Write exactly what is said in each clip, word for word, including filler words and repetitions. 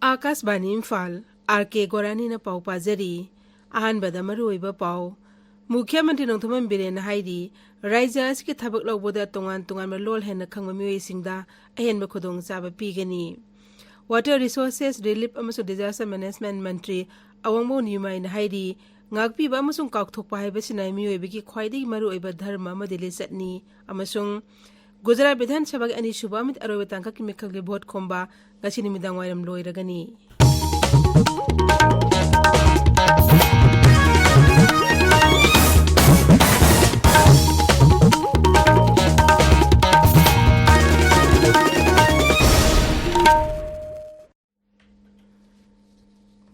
ꯑꯥꯀꯥꯁꯕꯥꯅꯤ Imphal, R ꯀꯦ ꯒꯣꯔꯥꯅꯤꯅ ꯄꯥꯎ ꯄꯥꯖꯔꯤ꯫ ꯑꯍꯥꯟꯕꯗ ꯃꯔꯨꯑꯣꯏꯕ ꯄꯥꯎ꯫ ꯃꯨꯈ꯭ꯌ ꯃꯟꯇ꯭ꯔꯤ ꯅꯣꯡꯊꯣꯝꯕꯝ ꯕꯤꯔꯦꯟꯅ ꯍꯥꯏꯔꯤ, ꯔꯥꯖ꯭ꯌ ꯑꯁꯤꯒꯤ ꯊꯕꯛ ꯂꯧꯕꯗ ꯇꯣꯉꯥꯟ ꯇꯣꯉꯥꯟꯕ ꯂꯣꯜ ꯍꯦꯟꯅ ꯈꯪꯕ ꯃꯤꯑꯣꯏꯁꯤꯡꯗ ꯑꯍꯦꯟꯕ ꯈꯨꯗꯣꯡꯆꯥꯕ ꯄꯤꯒꯅꯤ꯫ Water Resources, Relief ꯑꯃꯁꯨꯡ Disaster Management ꯃꯟꯇ꯭ꯔꯤ ꯑꯋꯥꯡꯕꯝ ꯅꯤꯎꯃꯥꯏꯅ ꯍꯥꯏꯔꯤ, ꯉꯥꯛꯄꯤꯕ ꯑꯃꯁꯨꯡ ꯀꯥꯎꯊꯣꯛꯄ ꯍꯥꯏꯕꯁꯤꯅ ꯃꯤꯑꯣꯏꯕꯒꯤ ꯈ꯭ꯋꯥꯏꯗꯒꯤ ꯃꯔꯨꯑꯣꯏꯕ ꯙꯔꯃ ꯑꯃꯗꯤ ꯂꯤꯆꯠꯅꯤ ꯑꯃꯁꯨꯡ ꯒꯨꯖꯔꯥꯠ ꯕꯤꯙꯥꯟ ꯁꯚꯥꯒꯤ ꯑꯅꯤꯁꯨꯕ ꯑꯃꯗꯤ ꯑꯔꯣꯏꯕ ꯇꯥꯡꯀꯛꯀꯤ ꯃꯤꯈꯜꯒꯤ ꯚꯣꯠ ꯈꯣꯝꯕ ꯉꯁꯤ ꯅꯨꯃꯤꯗꯥꯡ ꯋꯥꯏꯔꯝ ꯂꯣꯏꯔꯒꯅꯤ꯫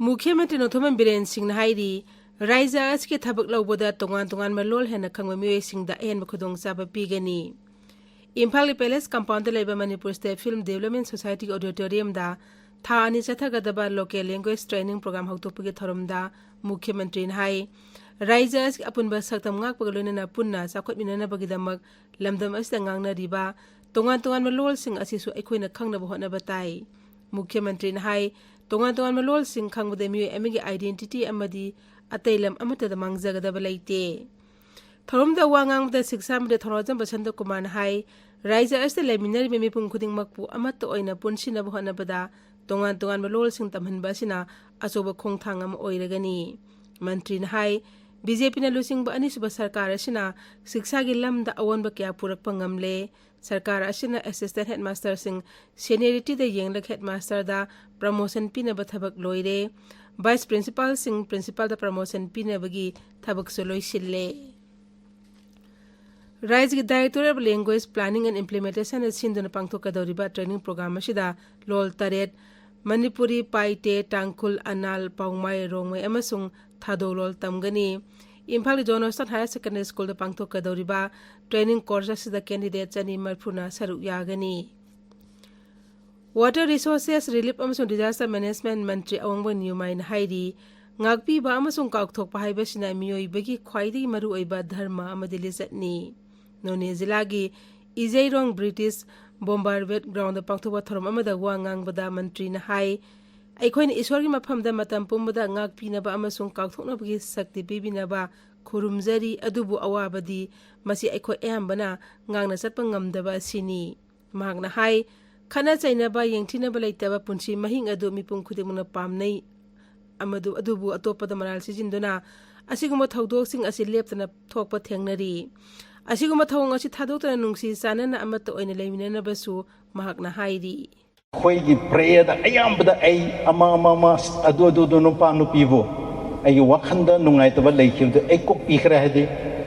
ꯃꯨꯈ꯭ꯌ ꯃꯟꯇ꯭ꯔꯤ ꯅꯣꯡꯊꯣꯝꯕꯝ ꯕꯤꯔꯦꯟ ꯁꯤꯡꯅ ꯍꯥꯏꯔꯤ, ꯔꯥꯖ꯭ꯌ ꯑꯁꯤꯒꯤ ꯊꯕꯛ ꯂꯧꯕꯗ ꯇꯣꯉꯥꯟ ꯇꯣꯉꯥꯟꯕ ꯂꯣꯜ ꯍꯦꯟꯅ ꯈꯪꯕ ꯃꯤꯑꯣꯏꯁꯤꯡꯗ ꯑꯍꯦꯟꯕ ꯈꯨꯗꯣꯡꯆꯥꯕ ꯄꯤꯒꯅꯤ꯫ ꯏꯝꯐꯥꯜꯒꯤ ꯄꯦꯂꯦꯁ ꯀꯝꯄꯥꯎꯟꯗ ꯂꯩꯕ ꯃꯅꯤꯄꯨꯔ ꯁ꯭ꯇꯦꯠ ꯐꯤꯜꯝ ꯗꯤꯕꯦꯂꯞꯃꯦꯟ ꯁꯣꯁꯥꯏꯇꯤꯒꯤ ꯑꯣꯗꯤꯇꯣꯔꯤꯌꯝꯗ ꯊꯥ ꯑꯅꯤ ꯆꯠꯊꯒꯗꯕ ꯂꯣꯀꯦꯜ ꯂꯦꯡꯒ꯭ꯋꯦꯖ ꯇ꯭ꯔꯦꯅꯤꯡ ꯄ꯭ꯔꯣꯒ꯭ꯔꯥꯝ ꯍꯧꯗꯣꯛꯄꯒꯤ ꯊꯧꯔꯝꯗ ꯃꯨꯈ꯭ꯌ ꯃꯟꯇ꯭ꯔꯤꯅ ꯍꯥꯏ, ꯔꯥꯖ꯭ꯌ ꯑꯁꯤꯒꯤ ꯑꯄꯨꯟꯕ ꯁꯛꯇꯝ ꯉꯥꯛꯄꯒ ꯂꯣꯏꯅꯅ ꯄꯨꯟꯅ ꯆꯥꯎꯈꯠꯃꯤꯟꯅꯅꯕꯒꯤꯗꯃꯛ ꯂꯝꯗꯝ ꯑꯁꯤꯗ ꯉꯥꯡꯅꯔꯤꯕ ꯇꯣꯉꯥꯟ ꯇꯣꯉꯥꯟꯕ ꯂꯣꯜꯁꯤꯡ ꯑꯁꯤꯁꯨ ꯑꯩꯈꯣꯏꯅ ꯈꯪꯅꯕ ꯍꯣꯠꯅꯕ ꯇꯥꯏ꯫ ꯃꯨꯈ꯭ꯌ ꯃꯟꯇ꯭ꯔꯤꯅ ꯍꯥꯏ, ꯇꯣꯉꯥꯟ ꯇꯣꯉꯥꯟꯕ ꯂꯣꯜꯁꯤꯡ ꯈꯪꯕꯗ ꯃꯤꯑꯣꯏ ꯑꯃꯒꯤ identity ꯑꯃꯗꯤ ꯑꯇꯩ ꯂꯝ ꯑꯃꯠꯇꯗ ꯃꯥꯡꯖꯒꯗꯕ ꯂꯩꯇꯦ꯫ ꯊꯧꯔꯝꯗ ꯋꯥ ꯉꯥꯡꯕꯗ ꯁꯤꯛꯁꯥ ꯃꯟꯇ꯭ꯔꯤ ꯊꯧꯅꯥꯖꯝ ꯕꯁꯟꯇ ꯀꯨꯃꯥꯔꯅ ꯍꯥꯏ, ꯔꯥꯖ꯭ꯌ ꯑꯁꯤꯗ ꯂꯩꯃꯤꯟꯅꯔꯤꯕ ꯃꯤꯄꯨꯝ ꯈꯨꯗꯤꯡꯃꯛꯄꯨ ꯑꯃꯠꯇ ꯑꯣꯏꯅ ꯄꯨꯟꯁꯤꯟꯅꯕ ꯍꯣꯠꯅꯕꯗ ꯇꯣꯉꯥꯟ ꯇꯣꯉꯥꯟꯕ ꯂꯣꯜꯁꯤꯡ ꯇꯝꯍꯟꯕ ꯑꯁꯤꯅ ꯑꯆꯧꯕ ꯈꯣꯡꯊꯥꯡ ꯑꯃ ꯑꯣꯏꯔꯒꯅꯤ꯫ ꯃꯟꯇ꯭ꯔꯤꯅ ꯍꯥꯏ, ꯕꯤ ꯖꯦ ꯄꯤꯅ ꯂꯨꯆꯤꯡꯕ ꯑꯅꯤꯁꯨꯕ ꯁꯔꯀꯥꯔ ꯑꯁꯤꯅ ꯁꯤꯛꯁꯥꯒꯤ ꯂꯝꯗ ꯑꯑꯣꯟꯕ ꯀꯌꯥ ꯄꯨꯔꯛꯄ ꯉꯝꯂꯦ꯫ ꯁꯔꯀꯥꯔ ꯑꯁꯤꯅ assistant headmasterꯁꯤꯡ seniorityꯗ ꯌꯦꯡꯂꯒ headmasterꯗ promotion ꯄꯤꯅꯕ ꯊꯕꯛ ꯂꯣꯏꯔꯦ꯫ Vice principalꯁꯤꯡ principalꯗ promotion ꯄꯤꯅꯕꯒꯤ ꯊꯕꯛꯁꯨ ꯂꯣꯏꯁꯤꯜꯂꯦ꯫ ꯔꯥꯖ꯭ꯌꯒꯤ Directorate of Language Planning and Implementationꯅ ꯁꯤꯟꯗꯨꯅ ꯄꯥꯡꯊꯣꯛꯀꯗꯧꯔꯤꯕ training program ꯑꯁꯤꯗ ꯂꯣꯜ ꯇꯔꯦꯠ, ꯃꯅꯤꯄꯨꯔꯤ, ꯄꯥꯏꯇꯦ, ꯇꯥꯡꯈꯨꯜ, ꯑꯅꯥꯜ, ꯄꯥꯎꯃꯥꯏ, ꯔꯣꯡꯃꯩ ꯑꯃꯁꯨꯡ ꯊꯥꯗꯧ ꯂꯣꯜ ꯇꯝꯒꯅꯤ꯫ ꯏꯝꯐꯥꯜꯒꯤ John Austin Higher Secondary Schoolꯗ ꯄꯥꯡꯊꯣꯛꯀꯗꯧꯔꯤꯕ training course ꯑꯁꯤꯗ candidate ꯆꯅꯤ ꯃꯔꯤꯐꯨꯅ ꯁꯔꯨꯛ ꯌꯥꯒꯅꯤ꯫ Water Resources, Relief ꯑꯃꯁꯨꯡ Disaster Management ꯃꯟꯇ꯭ꯔꯤ ꯑꯋꯥꯡꯕꯝ ꯅꯤꯎꯃꯥꯏꯅ ꯍꯥꯏꯔꯤ, ꯉꯥꯛꯄꯤꯕ ꯑꯃꯁꯨꯡ ꯀꯥꯎꯊꯣꯛꯄ ꯍꯥꯏꯕꯁꯤꯅ ꯃꯤꯑꯣꯏꯕꯒꯤ ꯈ꯭ꯋꯥꯏꯗꯒꯤ ꯃꯔꯨꯑꯣꯏꯕ ꯙꯔꯃ ꯑꯃꯗꯤ ꯂꯤꯆꯠꯅꯤ꯫ ꯅꯣꯅꯦ ꯖꯤꯂꯥꯒꯤ ꯏꯖꯩꯔꯣꯡ British Bombardier Groundꯗ ꯄꯥꯡꯊꯣꯛꯄ ꯊꯧꯔꯝ ꯑꯃꯗ ꯋꯥ ꯉꯥꯡꯕꯗ ꯃꯟꯇ꯭ꯔꯤꯅ ꯍꯥꯏ, ꯑꯩꯈꯣꯏꯅ ꯏꯁꯣꯔꯒꯤ ꯃꯐꯝꯗ ꯃꯇꯝ ꯄꯨꯝꯕꯗ ꯉꯥꯛꯄꯤꯅꯕ ꯑꯃꯁꯨꯡ ꯀꯥꯎꯊꯣꯛꯅꯕꯒꯤ ꯁꯛꯇꯤ ꯄꯤꯕꯤꯅꯕ ꯈꯨꯔꯨꯝꯖꯔꯤ, ꯑꯗꯨꯕꯨ ꯑꯋꯥꯕꯗꯤ ꯃꯁꯤ ꯑꯩꯈꯣꯏ ꯑꯌꯥꯝꯕꯅ ꯉꯥꯛꯅ ꯆꯠꯄ ꯉꯝꯗꯕ ꯑꯁꯤꯅꯤ꯫ ꯃꯍꯥꯛꯅ ꯍꯥꯏ, ꯈꯠꯅ ꯆꯩꯅꯕ, ꯌꯦꯡꯊꯤꯅꯕ ꯂꯩꯇꯕ ꯄꯨꯟꯁꯤ ꯃꯍꯤꯡ ꯑꯗꯨ ꯃꯤꯄꯨꯝ ꯈꯨꯗꯤꯡꯃꯛꯅ ꯄꯥꯝꯅꯩ, ꯑꯃꯗꯨ-, ꯑꯗꯨꯕꯨ ꯑꯇꯣꯞꯄꯗ ꯃꯔꯥꯜ ꯁꯤꯖꯤꯟꯗꯨꯅ ꯑꯁꯤꯒꯨꯝꯕ ꯊꯧꯗꯣꯛꯁꯤꯡ ꯑꯁꯤ ꯂꯦꯞꯇꯅ ꯊꯣꯛꯄ ꯊꯦꯡꯅꯔꯤ꯫ ꯑꯁꯤꯒꯨꯝꯕ ꯊꯧꯑꯣꯡ ꯑꯁꯤ ꯊꯥꯗꯣꯛꯇꯨꯅ ꯅꯨꯡꯁꯤ ꯆꯥꯟꯅꯅ ꯑꯃꯠꯇ ꯑꯣꯏꯅ ꯂꯩꯃꯤꯟꯅꯅꯕꯁꯨ ꯃꯍꯥꯛꯅ ꯍꯥꯏꯔꯤ꯫ ꯑꯩꯈꯣꯏꯒꯤ ꯄ꯭ꯔꯦꯌꯔꯗ ꯑꯌꯥꯝꯕꯗ ꯑꯩ ꯑꯃ ꯑꯃ ꯑꯃ ꯑꯗꯨ ꯑꯗꯨꯗꯨ ꯅꯨꯄꯥ ꯅꯨꯄꯤꯕꯨ ꯑꯩꯒꯤ ꯋꯥꯈꯜꯗ ꯅꯨꯡꯉꯥꯏꯇꯕ ꯂꯩꯈꯤꯕꯗꯨ ꯑꯩ ꯀꯣꯛꯄꯤꯈ꯭ꯔꯦ ꯍꯥꯏꯗꯤ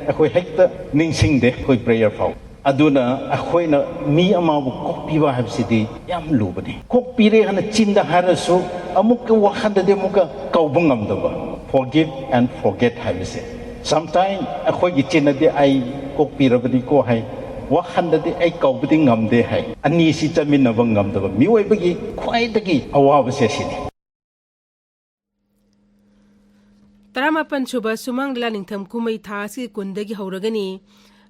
ꯑꯩꯈꯣꯏ ꯍꯦꯛꯇ ꯅꯤꯡꯁꯤꯡꯗꯦ ꯑꯩꯈꯣꯏ ꯄ꯭ꯔꯦꯌꯔ ꯐꯥꯎ꯫ ꯑꯗꯨꯅ ꯑꯩꯈꯣꯏꯅ ꯃꯤ ꯑꯃꯕꯨ ꯀꯣꯛꯄꯤꯕ ꯍꯥꯏꯕꯁꯤꯗꯤ ꯌꯥꯝ ꯂꯨꯕꯅꯤ꯫ ꯀꯣꯛꯄꯤꯔꯦ ꯍꯥꯏꯅ ꯆꯤꯟꯗ ꯍꯥꯏꯔꯁꯨ ꯑꯃꯨꯛꯀ ꯋꯥꯈꯜꯗꯗꯤ ꯑꯃꯨꯛꯀ ꯀꯥꯎꯕ ꯉꯝꯗꯕ꯫ Forgive and forget ꯍꯥꯏꯕꯁꯦ꯫ Sometime ꯑꯩꯈꯣꯏꯒꯤ ꯆꯤꯟꯅꯗꯤ ꯑꯩ ꯀꯣꯛꯄꯤꯔꯕꯅꯤꯀꯣ ꯍꯥꯏ, ꯋꯥꯈꯜꯗꯗꯤ ꯑꯩ ꯀꯥꯎꯕꯗꯤ ꯉꯝꯗꯦ ꯍꯥꯏ꯫ ꯑꯅꯤꯁꯤ ꯆꯠꯃꯤꯟꯅꯕ ꯉꯝꯗꯕ ꯃꯤꯑꯣꯏꯕꯒꯤ ꯈ꯭ꯋꯥꯏꯗꯒꯤ ꯑꯋꯥꯕꯁꯦ ꯑꯁꯤꯅꯤ꯫ ꯇꯔꯥꯃꯥꯄꯟ ꯁꯨꯕ ꯁꯨꯃꯥꯡ ꯂꯤꯂꯥ ꯅꯤꯡꯊꯝ ꯀꯨꯝꯍꯩ ꯊꯥ ꯑꯁꯤꯒꯤ ꯀꯨꯟꯗꯒꯤ ꯍꯧꯔꯒꯅꯤ꯫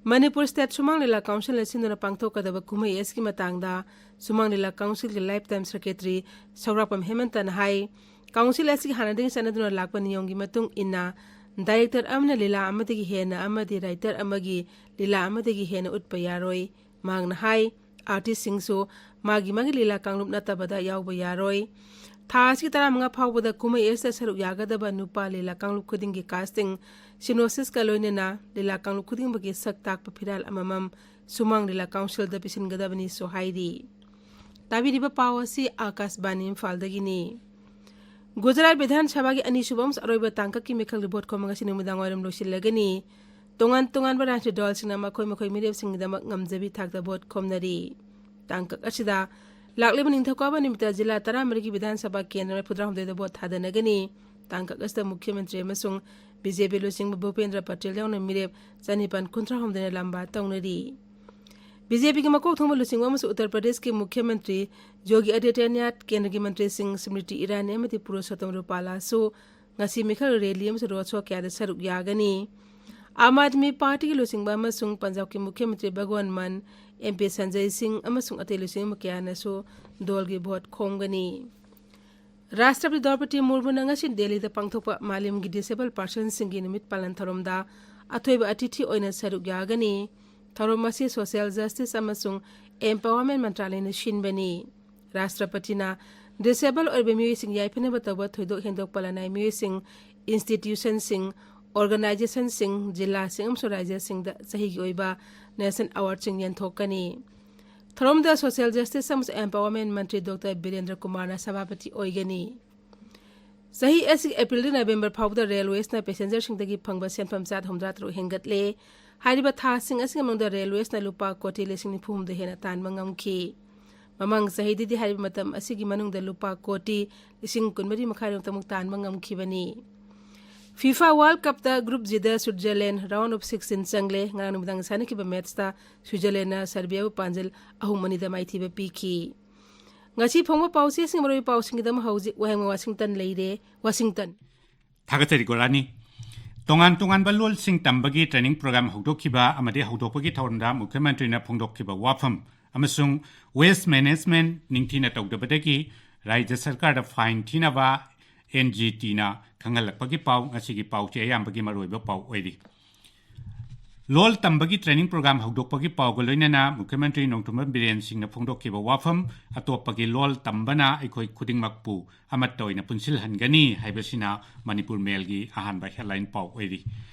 ꯃꯅꯤꯄꯨꯔ ꯁ꯭ꯇꯦꯠ ꯁꯨꯃꯥꯡ ꯂꯤꯂꯥ ꯀꯥꯎꯟꯁꯤꯜꯅ ꯁꯤꯟꯗꯨꯅ ꯄꯥꯡꯊꯣꯛꯀꯗꯕ ꯀꯨꯝꯍꯩ ꯑꯁꯤꯒꯤ ꯃꯇꯥꯡꯗ ꯁꯨꯃꯥꯡ ꯂꯤꯂꯥ ꯀꯥꯎꯟꯁꯤꯜꯒꯤ ꯂꯥꯏꯐ ꯇꯥꯏꯝ ꯁꯦꯀ꯭ꯔꯦꯇꯔꯤ ꯁꯧꯔꯥꯛꯄꯝ ꯍꯦꯃꯟꯇꯅ ꯍꯥꯏ, ꯀꯥꯎꯟꯁꯤꯜ ꯑꯁꯤꯒꯤ ꯍꯥꯟꯅꯗꯒꯤ ꯆꯠꯅꯗꯨꯅ ꯂꯥꯛꯄ ꯅꯤꯌꯣꯝꯒꯤ ꯃꯇꯨꯡ ꯏꯟꯅ ꯗꯥꯏꯔꯦꯛꯇꯔ ꯑꯃꯅ ꯂꯤꯂꯥ ꯑꯃꯗꯒꯤ ꯍꯦꯟꯅ ꯑꯃꯗꯤ ꯔꯥꯏꯇꯔ ꯑꯃꯒꯤ ꯂꯤꯂꯥ ꯑꯃꯗꯒꯤ ꯍꯦꯟꯅ ꯎꯠꯄ ꯌꯥꯔꯣꯏ꯫ ꯃꯍꯥꯛꯅ ꯍꯥꯏ, ꯑꯥꯔꯇꯤꯁꯁꯤꯡꯁꯨ ꯃꯥꯒꯤ ꯃꯥꯒꯤ ꯂꯤꯂꯥ ꯀꯥꯡꯂꯨꯞ ꯅꯠꯇꯕꯗ ꯌꯥꯎꯕ ꯌꯥꯔꯣꯏ꯫ ꯊꯥ ꯑꯁꯤꯒꯤ ꯇꯔꯥꯃꯉꯥ ꯐꯥꯎꯕꯗ ꯀꯨꯝꯍꯩ ꯑꯁꯤꯗ ꯁꯔꯨꯛ ꯌꯥꯒꯗꯕ ꯅꯨꯄꯥ ꯂꯤꯂꯥ ꯀꯥꯡꯂꯨꯞ ꯈꯨꯗꯤꯡꯒꯤ ꯀꯥꯁꯇꯤꯡ ꯁꯤꯅꯣꯁꯤꯁꯀ ꯂꯣꯏꯅꯅ ꯂꯤꯂꯥ ꯀꯥꯡꯂꯨꯞ ꯈꯨꯗꯤꯡꯃꯛꯀꯤ ꯁꯛ ꯇꯥꯛꯄ ꯐꯤꯔꯥꯜ ꯑꯃꯃꯝ ꯁꯨꯃꯥꯡ ꯂꯤꯂꯥ ꯀꯥꯎꯟꯁꯤꯜꯗ ꯄꯤꯁꯤꯟꯒꯗꯕꯅꯤꯁꯨ ꯍꯥꯏꯔꯤ꯫ ꯇꯥꯕꯤꯔꯤꯕ ꯄꯥꯎ ꯑꯁꯤ ꯑꯥꯀꯥꯁꯕꯥꯅꯤ ꯏꯝꯐꯥꯜꯗꯒꯤꯅꯤ꯫ ꯒꯨꯖꯔꯥꯠ ꯕꯤꯙꯥꯟ ꯁꯚꯥꯒꯤ ꯑꯅꯤꯁꯨꯕ ꯑꯃꯁꯨꯡ ꯑꯔꯣꯏꯕ ꯇꯥꯡꯀꯛꯀꯤ ꯃꯤꯈꯜꯒꯤ ꯚꯣꯠ ꯈꯣꯝꯕ ꯉꯁꯤ ꯅꯨꯃꯤꯗꯥꯡ ꯋꯥꯏꯔꯝ ꯂꯣꯏꯁꯤꯜꯂꯒꯅꯤ꯫ ꯇꯣꯉꯥꯟ ꯇꯣꯉꯥꯟꯕ ꯔꯥꯖꯅꯤꯇꯤ ꯗꯜꯁꯤꯡꯅ ꯃꯈꯣꯏ ꯃꯈꯣꯏ ꯃꯤꯔꯦꯞꯁꯤꯡꯒꯤꯗꯃꯛ ꯉꯝꯖꯕꯤ ꯊꯥꯛꯇ ꯚꯣꯠ ꯈꯣꯝꯅꯔꯤ꯫ ꯇꯥꯡꯀꯛ ꯑꯁꯤꯗ ꯂꯥꯛꯂꯤꯕ ꯅꯤꯡꯊꯧꯀꯥꯕ ꯅꯨꯃꯤꯠꯇ ꯖꯤꯂꯥ ꯇꯔꯥꯃꯔꯤꯒꯤ ꯕꯤꯙꯥꯟ ꯁꯚꯥ ꯀꯦꯟꯗ꯭ꯔ ꯃꯔꯤꯐꯨꯇꯔꯥꯍꯨꯝꯗꯣꯏꯗ ꯚꯣꯠ ꯊꯥꯗꯅꯒꯅꯤ꯫ ꯇꯥꯡꯀꯛ ꯑꯁꯤꯗ ꯃꯨꯈ꯭ꯌ ꯃꯟꯇ꯭ꯔꯤ ꯑꯃꯁꯨꯡ ꯕꯤ ꯖꯦ ꯄꯤ ꯂꯨꯆꯤꯡꯕ ꯚꯨꯄꯦꯟꯗ꯭ꯔ ꯄꯇꯦꯜ ꯌꯥꯎꯅ ꯃꯤꯔꯦꯞ ꯆꯅꯤꯄꯥꯟ ꯀꯨꯟꯊ꯭ꯔꯥꯍꯨꯝꯗꯣꯏꯅ ꯂꯝꯕꯥ ꯇꯧꯅꯔꯤ꯫ ꯕꯤ ꯖꯦ ꯄꯤꯒꯤ ꯃꯀꯣꯛ ꯊꯣꯡꯕ ꯂꯨꯆꯤꯡꯕ ꯑꯃꯁꯨꯡ ꯎꯠꯇꯔ ꯄ꯭ꯔꯗꯦꯁꯀꯤ ꯃꯨꯈ꯭ꯌ ꯃꯟꯇ꯭ꯔꯤ ꯌꯣꯒꯤ ꯑꯥꯗꯤꯇ꯭ꯌꯅꯥꯊ, ꯀꯦꯟꯗ꯭ꯔꯒꯤ ꯃꯟꯇ꯭ꯔꯤꯁꯤꯡ ꯁ꯭ꯃ꯭ꯔꯤꯇꯤ ꯏꯔꯥꯅꯤ ꯑꯃꯗꯤ ꯄꯨꯔꯨꯁꯣꯠꯇꯝ ꯔꯨꯄꯥꯂꯥꯁꯨ ꯉꯁꯤ ꯃꯤꯈꯜ ꯔꯦꯂꯤ ꯑꯃꯁꯨꯡ ꯔꯣꯗ ꯁꯣ ꯀꯌꯥꯗ ꯁꯔꯨꯛ ꯌꯥꯒꯅꯤ꯫ ꯑꯥꯝ ꯑꯥꯗꯃꯤ ꯄꯥꯔꯇꯤꯒꯤ ꯂꯨꯆꯤꯡꯕ ꯑꯃꯁꯨꯡ ꯄꯟꯖꯥꯕꯀꯤ ꯃꯨꯈ꯭ꯌ ꯃꯟꯇ꯭ꯔꯤ ꯚꯒꯋꯟ ꯃꯥꯟ, ꯑꯦꯝ ꯄꯤ ꯁꯟꯖꯌ ꯁꯤꯡ ꯑꯃꯁꯨꯡ ꯑꯇꯩ ꯂꯨꯆꯤꯡꯕ ꯀꯌꯥꯅꯁꯨ ꯗꯣꯜꯒꯤ ꯚꯣꯠ ꯈꯣꯝꯒꯅꯤ꯫ ꯔꯥꯁꯇ꯭ꯔꯄꯇꯤ ꯗ꯭ꯔꯧꯄꯗꯤ ꯃꯨꯔꯃꯨꯅ ꯉꯁꯤ ꯗꯦꯜꯂꯤꯗ ꯄꯥꯡꯊꯣꯛꯄ ꯃꯥꯂꯦꯝꯒꯤ ꯗꯤꯁꯦꯕꯜ ꯄꯥꯔꯁꯟꯁꯤꯡꯒꯤ ꯅꯨꯃꯤꯠ ꯄꯥꯂꯟ ꯊꯧꯔꯝꯗ ꯑꯊꯣꯏꯕ ꯑꯇꯤꯊꯤ ꯑꯣꯏꯅ ꯁꯔꯨꯛ ꯌꯥꯒꯅꯤ꯫ ꯊꯧꯔꯝ ꯑꯁꯤ ꯁꯣꯁꯤꯌꯦꯜ ꯖꯁꯇꯤꯁ ꯑꯃꯁꯨꯡ ꯑꯦꯝꯄꯥꯋꯔꯃꯦꯟ ꯃꯟꯇ꯭ꯔꯥꯂꯌꯅ ꯁꯤꯟꯕꯅꯤ꯫ ꯔꯥꯁꯇ꯭ꯔꯄꯇꯤꯅ ꯗꯤꯁꯦꯕꯜ ꯑꯣꯏꯔꯕ ꯃꯤꯑꯣꯏꯁꯤꯡ ꯌꯥꯏꯐꯅꯕ ꯇꯧꯕ ꯊꯣꯏꯗꯣꯛ ꯍꯦꯟꯗꯣꯛꯄ ꯂꯅꯥꯏ ꯃꯤꯑꯣꯏꯁꯤꯡ, ꯏꯟꯁꯇꯤꯇ꯭ꯌꯨꯁꯟꯁꯤꯡ, ꯑꯣꯔꯒꯅꯥꯏꯖꯦꯁꯟꯁꯤꯡ, ꯖꯤꯂꯥꯁꯤꯡ ꯑꯃꯁꯨꯡ ꯔꯥꯖ꯭ꯌꯁꯤꯡꯗ ꯆꯍꯤꯒꯤ ꯑꯣꯏꯕ ꯅꯦꯁꯅꯦꯜ ꯑꯦꯋꯥꯔꯗꯁꯤꯡ ꯌꯦꯟꯊꯣꯛꯀꯅꯤ꯫ ꯊꯧꯔꯝꯗ ꯁꯣꯁꯤꯌꯦꯜ ꯖꯁꯇꯤꯁ ꯑꯃꯁꯨꯡ ꯑꯦꯝꯄꯥꯋꯔꯃꯦꯟ ꯃꯟꯇ꯭ꯔꯤ ꯗꯣꯛꯇꯔ ꯕꯤꯔꯦꯟꯗ꯭ꯔ ꯀꯨꯃꯥꯔꯅ ꯁꯚꯥꯄꯇꯤ ꯑꯣꯏꯒꯅꯤ꯫ ꯆꯍꯤ ꯑꯁꯤꯒꯤ ꯑꯦꯄ꯭ꯔꯤꯜꯗꯒꯤ ꯅꯕꯦꯝꯕꯔ ꯐꯥꯎꯕꯗ ꯔꯦꯜꯋꯦꯁꯅ ꯄꯦꯁꯦꯟꯖꯔꯁꯤꯡꯗꯒꯤ ꯐꯪꯕ ꯁꯦꯟꯐꯝ ꯆꯥꯗ ꯍꯨꯝꯗ꯭ꯔꯥ ꯇꯔꯨꯛ ꯍꯦꯟꯒꯠꯂꯦ꯫ ꯍꯥꯏꯔꯤꯕ ꯊꯥꯁꯤꯡ ꯑꯁꯤꯒꯤ ꯃꯅꯨꯡꯗ ꯔꯦꯜꯋꯦꯁꯅ ꯂꯨꯄꯥ ꯀꯣꯇꯤ ꯂꯤꯁꯤꯡ ꯅꯤꯐꯨ ꯍꯨꯝꯗꯣꯏ ꯍꯦꯟꯅ ꯇꯥꯟꯕ ꯉꯝꯈꯤ꯫ ꯃꯃꯥꯡ ꯆꯍꯤꯗꯗꯤ ꯍꯥꯏꯔꯤꯕ ꯃꯇꯝ ꯑꯁꯤꯒꯤ ꯃꯅꯨꯡꯗ ꯂꯨꯄꯥ ꯀꯣꯇꯤ ꯂꯤꯁꯤꯡ ꯀꯨꯟꯃꯔꯤ ꯃꯈꯥꯏꯔꯣꯝꯇꯃꯛ ꯇꯥꯟꯕ ꯉꯝꯈꯤꯕꯅꯤ꯫ ꯐꯤꯐꯥ ꯋꯥꯔꯜ ꯀꯞꯇ ꯒ꯭ꯔꯨꯞ ꯖꯤꯗ ꯁ꯭ꯋꯤꯠꯖꯔꯂꯦꯟ ꯔꯥꯎꯟ ꯑꯣꯐ ꯁꯤꯛꯁꯇꯤꯟ ꯆꯪꯂꯦ꯫ ꯉꯔꯥꯡ ꯅꯨꯃꯤꯗꯥꯡ ꯁꯥꯟꯅꯈꯤꯕ ꯃꯦꯠꯁꯇ ꯁ꯭ꯋꯤꯠꯖꯔꯂꯦꯟꯅ ꯁꯔꯕꯤꯌꯥꯕꯨ ꯄꯥꯟꯖꯜ ꯑꯍꯨꯝ ꯑꯅꯤꯗ ꯃꯥꯏꯊꯤꯕ ꯄꯤꯈꯤ꯫ ꯉꯁꯤ ꯐꯣꯡꯕ ꯄꯥꯎꯆꯦꯁꯤꯡ ꯃꯔꯨꯑꯣꯏꯕ ꯄꯥꯎꯁꯤꯡꯒꯤꯗꯃꯛ ꯍꯧꯖꯤꯛ ꯋꯥꯍꯦꯡꯕꯝ ꯋꯥꯁꯤꯡꯇꯟ ꯂꯩꯔꯦ꯫ ꯋꯥꯁꯤꯡꯇꯟ꯫ ꯊꯥꯒꯠꯆꯔꯤ ꯒꯣꯔꯥꯅꯤ꯫ ꯇꯣꯉꯥꯟ ꯇꯣꯉꯥꯟꯕ ꯂꯣꯜꯁꯤꯡ ꯇꯝꯕꯒꯤ ꯇ꯭ꯔꯦꯅꯤꯡ ꯄ꯭ꯔꯣꯒ꯭ꯔꯥꯝ ꯍꯧꯗꯣꯛꯈꯤꯕ ꯑꯃꯗꯤ ꯍꯧꯗꯣꯛꯄꯒꯤ ꯊꯧꯔꯝꯗ ꯃꯨꯈ꯭ꯌ ꯃꯟꯇ꯭ꯔꯤꯅ ꯐꯣꯡꯗꯣꯛꯈꯤꯕ ꯋꯥꯐꯝ ꯑꯃꯁꯨꯡ ꯋꯦꯁ ꯃꯦꯅꯦꯖꯃꯦꯟ ꯅꯤꯡꯊꯤꯅ ꯇꯧꯗꯕꯗꯒꯤ ꯔꯥꯖ꯭ꯌ ꯁꯔꯀꯥꯔꯗ ꯐꯥꯏꯟ ꯊꯤꯅꯕ ꯑꯦꯟ ꯖꯤ ꯇꯤꯅ ꯈꯪꯍꯜꯂꯛꯄꯒꯤ ꯄꯥꯎ ꯉꯁꯤꯒꯤ ꯄꯥꯎꯆꯦ ꯑꯌꯥꯝꯕꯒꯤ ꯃꯔꯨꯑꯣꯏꯕ ꯄꯥꯎ ꯑꯣꯏꯔꯤ꯫ ꯂꯣꯜ ꯇꯝꯕꯒꯤ ꯇ꯭ꯔꯦꯅꯤꯡ ꯄ꯭ꯔꯣꯒ꯭ꯔꯥꯝ ꯍꯧꯗꯣꯛꯄꯒꯤ ꯄꯥꯎꯒ ꯂꯣꯏꯅꯅ ꯃꯨꯈ꯭ꯌ ꯃꯟꯇ꯭ꯔꯤ ꯅꯣꯡꯊꯣꯝꯕꯝ ꯕꯤꯔꯦꯟ ꯁꯤꯡꯅ ꯐꯣꯡꯗꯣꯛꯈꯤꯕ ꯋꯥꯐꯝ, "ꯑꯇꯣꯞꯄꯒꯤ ꯂꯣꯜ ꯇꯝꯕꯅ ꯑꯩꯈꯣꯏ ꯈꯨꯗꯤꯡꯃꯛꯄꯨ ꯑꯃꯠꯇ ꯑꯣꯏꯅ ꯄꯨꯟꯁꯤꯜꯍꯟꯒꯅꯤ" ꯍꯥꯏꯕꯁꯤꯅ ꯃꯅꯤꯄꯨꯔ ꯃꯦꯜꯒꯤ ꯑꯍꯥꯟꯕ ꯍꯦꯗꯂꯥꯏꯟ ꯄꯥꯎ ꯑꯣꯏꯔꯤ꯫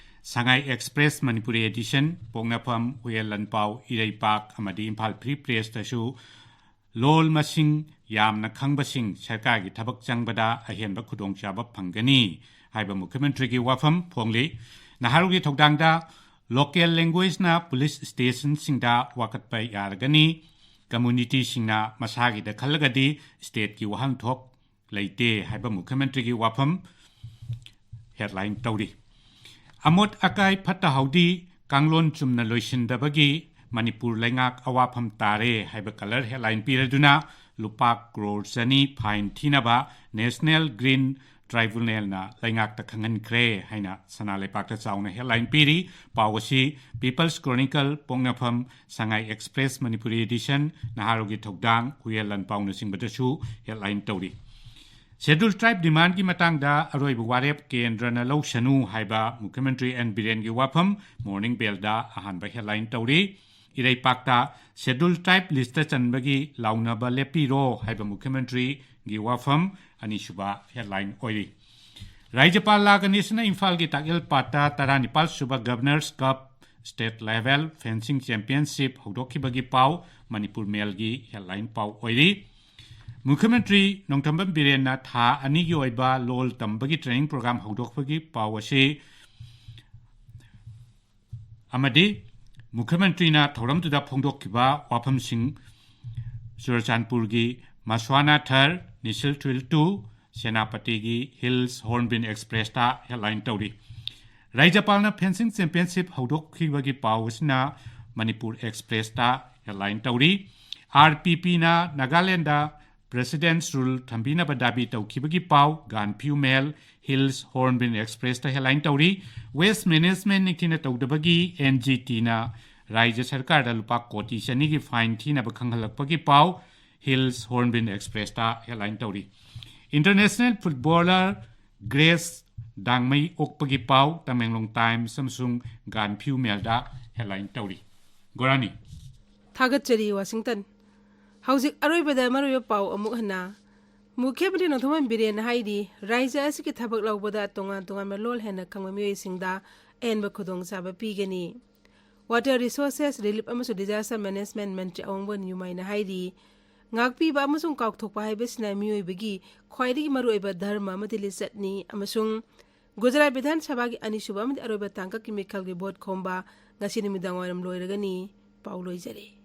ꯁꯉꯥꯏ ꯑꯦꯛꯁꯄ꯭ꯔꯦꯁ ꯃꯅꯤꯄꯨꯔꯤ ꯑꯦꯗꯤꯁꯟ, ꯄꯣꯛꯅꯐꯝ, ꯍꯨꯌꯦꯟ ꯂꯥꯟꯄꯥꯎ, ꯏꯔꯩꯄꯥꯛ ꯑꯃꯗꯤ ꯏꯝꯐꯥꯜ ꯐ꯭ꯔꯤ ꯄ꯭ꯔꯦꯁꯇꯁꯨ ꯂꯣꯜ ꯃꯁꯤꯡ ꯌꯥꯝꯅ ꯈꯪꯕꯁꯤꯡ ꯁꯔꯀꯥꯔꯒꯤ ꯊꯕꯛ ꯆꯪꯕꯗ ꯑꯍꯦꯟꯕ ꯈꯨꯗꯣꯡꯆꯥꯕ ꯐꯪꯒꯅꯤ ꯍꯥꯏꯕ ꯃꯨꯈ꯭ꯌ ꯃꯟꯇ꯭ꯔꯤꯒꯤ ꯋꯥꯐꯝ ꯐꯣꯡꯂꯤ꯫ ꯅꯍꯥꯔꯣꯜꯒꯤ ꯊꯧꯗꯥꯡꯗ ꯂꯣꯀꯦꯜ ꯂꯦꯡꯒ꯭ꯋꯦꯖꯅ ꯄꯨꯂꯤꯁ ꯁ꯭ꯇꯦꯁꯟꯁꯤꯡꯗ ꯋꯥꯀꯠꯄ ꯌꯥꯔꯒꯅꯤ꯫ ꯀꯝꯃ꯭ꯌꯨꯅꯤꯇꯤꯁꯤꯡꯅ ꯃꯁꯥꯒꯤꯗ ꯈꯜꯂꯒꯗꯤ ꯁ꯭ꯇꯦꯠꯀꯤ ꯋꯥꯍꯟꯊꯣꯛ ꯂꯩꯇꯦ ꯍꯥꯏꯕ ꯃꯨꯈ꯭ꯌ ꯃꯟꯇ꯭ꯔꯤꯒꯤ ꯋꯥꯐꯝ ꯍꯦꯗꯂꯥꯏꯟ ꯇꯧꯔꯤ꯫ ꯑꯃꯣꯠ ꯑꯀꯥꯏ ꯐꯠꯇ ꯍꯥꯎꯗꯤ ꯀꯥꯡꯂꯣꯟ ꯆꯨꯝꯅ ꯂꯣꯏꯁꯤꯟꯗꯕꯒꯤ ꯃꯅꯤꯄꯨꯔ ꯂꯩꯉꯥꯛ ꯑꯋꯥꯐꯝ ꯇꯥꯔꯦ ꯍꯥꯏꯕ ꯀꯂꯔ ꯍꯦꯗꯂꯥꯏꯟ ꯄꯤꯔꯗꯨꯅ ꯂꯨꯄꯥ ꯀ꯭ꯔꯣꯔ ꯆꯅꯤ ꯐꯥꯏꯟ ꯊꯤꯅꯕ ꯅꯦꯁꯅꯦꯜ ꯒ꯭ꯔꯤꯟ ꯇ꯭ꯔꯥꯏꯕꯨꯅꯦꯜꯅ ꯂꯩꯉꯥꯛꯇ ꯈꯪꯍꯟꯈ꯭ꯔꯦ ꯍꯥꯏꯅ ꯁꯅꯥ ꯂꯩꯄꯥꯛꯇ ꯆꯥꯎꯅ ꯍꯦꯗꯂꯥꯏꯟ ꯄꯤꯔꯤ꯫ ꯄꯥꯎ ꯑꯁꯤ ꯄꯤꯄꯜꯁ ꯀ꯭ꯔꯣꯅꯤꯀꯜ, ꯄꯣꯛꯅꯐꯝ, ꯁꯉꯥꯏ ꯑꯦꯛꯁꯄ꯭ꯔꯦꯁ ꯃꯅꯤꯄꯨꯔꯤ ꯑꯦꯗꯤꯁꯟ, ꯅꯍꯥꯔꯣꯜꯒꯤ ꯊꯧꯗꯥꯡ, ꯍꯨꯌꯦꯟ ꯂꯥꯟꯄꯥꯎꯅꯆꯤꯡꯕꯗꯁꯨ ꯍꯦꯗꯂꯥꯏꯟ ꯇꯧꯔꯤ꯫ Scheduled Tribe demandꯀꯤ ꯃꯇꯥꯡꯗ ꯑꯔꯣꯏꯕ ꯋꯥꯔꯦꯞ ꯀꯦꯟꯗ꯭ꯔꯅ ꯂꯧꯁꯅꯨ ꯍꯥꯏꯕ ꯃꯨꯈ꯭ꯌ ꯃꯟꯇ꯭ꯔꯤ ꯑꯦꯟ ꯕꯤꯔꯦꯟꯒꯤ ꯋꯥꯐꯝ Morning Bellꯗ ꯑꯍꯥꯟꯕ headline ꯇꯧꯔꯤ꯫ ꯏꯔꯩꯄꯥꯛꯇ Scheduled Tribe listꯇ ꯆꯟꯕꯒꯤ ꯂꯥꯎꯅꯕ ꯂꯦꯞꯄꯤꯔꯣ ꯍꯥꯏꯕ ꯃꯨꯈ꯭ꯌ ꯃꯟꯇ꯭ꯔꯤꯒꯤ ꯋꯥꯐꯝ ꯑꯅꯤꯁꯨꯕ headline ꯑꯣꯏꯔꯤ꯫ ꯔꯥꯖ꯭ꯌꯄꯥꯜ ꯂꯥ ꯒꯅꯦꯁꯅ ꯏꯝꯐꯥꯜꯒꯤ ꯇꯥꯛꯌꯦꯜ ꯄꯥꯠꯇ ꯇꯔꯥꯅꯤꯄꯥꯜ ꯁꯨꯕ Governor's Cup State Level Fencing Championship ꯍꯧꯗꯣꯛꯈꯤꯕꯒꯤ ꯄꯥꯎ ꯃꯅꯤꯄꯨꯔ ꯃꯦꯜꯒꯤ headline ꯄꯥꯎ ꯑꯣꯏꯔꯤ꯫ ꯃꯨꯈ꯭ꯌ ꯃꯟꯇ꯭ꯔꯤ ꯅꯣꯡꯊꯝꯕꯝ ꯕꯤꯔꯦꯟꯅ ꯊꯥ ꯑꯅꯤꯒꯤ ꯑꯣꯏꯕ ꯂꯣꯜ ꯇꯝꯕꯒꯤ training program ꯍꯧꯗꯣꯛꯄꯒꯤ ꯄꯥꯎ ꯑꯁꯤ ꯑꯃꯗꯤ ꯃꯨꯈ꯭ꯌ ꯃꯟꯇ꯭ꯔꯤꯅ ꯊꯧꯔꯝꯗꯨꯗ ꯐꯣꯡꯗꯣꯛꯈꯤꯕ ꯋꯥꯐꯝꯁꯤꯡ ꯆꯨꯔꯆꯥꯟꯄꯨꯔꯒꯤ ꯃꯁ꯭ꯋꯥꯅꯥ ꯊꯔ, ꯅꯤꯁꯤꯜ ꯊ꯭ꯔꯤꯜ ꯇꯨ, ꯁꯦꯅꯥꯄꯇꯤꯒꯤ ꯍꯤꯜꯁ ꯍꯣꯔꯟꯕꯤꯜ ꯑꯦꯛꯁꯄ꯭ꯔꯦꯁꯇ headline ꯇꯧꯔꯤ꯫ ꯔꯥꯖ꯭ꯌꯄꯥꯜꯅ fencing championship ꯍꯧꯗꯣꯛꯈꯤꯕꯒꯤ ꯄꯥꯎ ꯑꯁꯤꯅ ꯃꯅꯤꯄꯨꯔ ꯑꯦꯛꯁꯄ꯭ꯔꯦꯁꯇ headline ꯇꯧꯔꯤ꯫ ꯑꯥꯔ ꯄꯤ ꯄꯤꯅ ꯅꯥꯒꯥꯂꯦꯟꯗ President's Rule ꯊꯝꯕꯤꯅꯕ ꯗꯥꯕꯤ ꯇꯧꯈꯤꯕꯒꯤ ꯄꯥꯎ ꯒꯥꯟꯐꯤꯌꯨ ꯃꯦꯜ, ꯍꯤꯜꯁ ꯍꯣꯔꯟꯕꯤꯜ ꯑꯦꯛꯁꯄ꯭ꯔꯦꯁꯇ headline ꯇꯧꯔꯤ꯫ Waste management ꯅꯤꯡꯊꯤꯅ ꯇꯧꯗꯕꯒꯤ ꯑꯦꯟ ꯖꯤ ꯇꯤꯅ ꯔꯥꯖ꯭ꯌ ꯁꯔꯀꯥꯔꯗ ꯂꯨꯄꯥ ꯀꯣꯇꯤ ꯆꯅꯤꯒꯤ fine ꯊꯤꯅꯕ ꯈꯪꯍꯜꯂꯛꯄꯒꯤ ꯄꯥꯎ ꯍꯤꯜꯁ ꯍꯣꯔꯟꯕꯤꯜ ꯑꯦꯛꯁꯄ꯭ꯔꯦꯁꯇ headline ꯇꯧꯔꯤ꯫ International footballer ꯒ꯭ꯔꯦꯁ ꯗꯥꯡꯃꯩ ꯑꯣꯛꯄꯒꯤ ꯄꯥꯎ ꯇꯃꯦꯡꯂꯣꯡ ꯇꯥꯏꯝꯁ ꯑꯃꯁꯨꯡ ꯒꯥꯟꯐꯤꯌꯨ ꯃꯦꯜꯗ headline ꯇꯧꯔꯤ꯫ ꯒꯣꯔꯥꯅꯤ꯫ ꯊꯥꯒꯠꯆꯔꯤ, ꯋꯥꯁꯤꯡꯇꯟ꯫ ꯍꯧꯖꯤꯛ ꯑꯔꯣꯏꯕꯗ ꯃꯔꯨꯑꯣꯏꯕ ꯄꯥꯎ ꯑꯃꯨꯛ ꯍꯟꯅ꯫ ꯃꯨꯈ꯭ꯌ ꯃꯟꯇ꯭ꯔꯤ ꯅꯣꯡꯊꯣꯝꯕꯝ ꯕꯤꯔꯦꯟꯅ ꯍꯥꯏꯔꯤ, ꯔꯥꯖ꯭ꯌ ꯑꯁꯤꯒꯤ ꯊꯕꯛ ꯂꯧꯕꯗ ꯇꯣꯉꯥꯟ ꯇꯣꯉꯥꯟꯕ ꯂꯣꯜ ꯍꯦꯟꯅ ꯈꯪꯕ ꯃꯤꯑꯣꯏꯁꯤꯡꯗ ꯑꯍꯦꯟꯕ ꯈꯨꯗꯣꯡꯆꯥꯕ ꯄꯤꯒꯅꯤ꯫ Water Resources, Relief ꯑꯃꯁꯨꯡ Disaster Management ꯃꯟꯇ꯭ꯔꯤ ꯑꯋꯣꯡꯕꯣꯟ ꯅ꯭ꯌꯨꯃꯥꯏꯅ ꯍꯥꯏꯔꯤ, ꯉꯥꯛꯄꯤꯕ ꯑꯃꯁꯨꯡ ꯀꯥꯎꯊꯣꯛꯄ ꯍꯥꯏꯕꯁꯤꯅ ꯃꯤꯑꯣꯏꯕꯒꯤ ꯈ꯭ꯋꯥꯏꯗꯒꯤ ꯃꯔꯨꯑꯣꯏꯕ ꯙꯔꯃ ꯑꯃꯗꯤ ꯂꯤꯆꯠꯅꯤ ꯑꯃꯁꯨꯡ ꯒꯨꯖꯔꯥꯠ ꯕꯤꯙꯥꯟ ꯁꯚꯥꯒꯤ ꯑꯅꯤꯁꯨꯕ ꯑꯃꯗꯤ ꯑꯔꯣꯏꯕ ꯇꯥꯡꯀꯛꯀꯤ ꯃꯤꯈꯜꯒꯤ ꯚꯣꯠ ꯈꯣꯝꯕ ꯉꯁꯤ ꯅꯨꯃꯤꯗꯥꯡꯋꯥꯏꯔꯝ ꯂꯣꯏꯔꯒꯅꯤ꯫ ꯄꯥꯎ ꯂꯣꯏꯖꯔꯦ꯫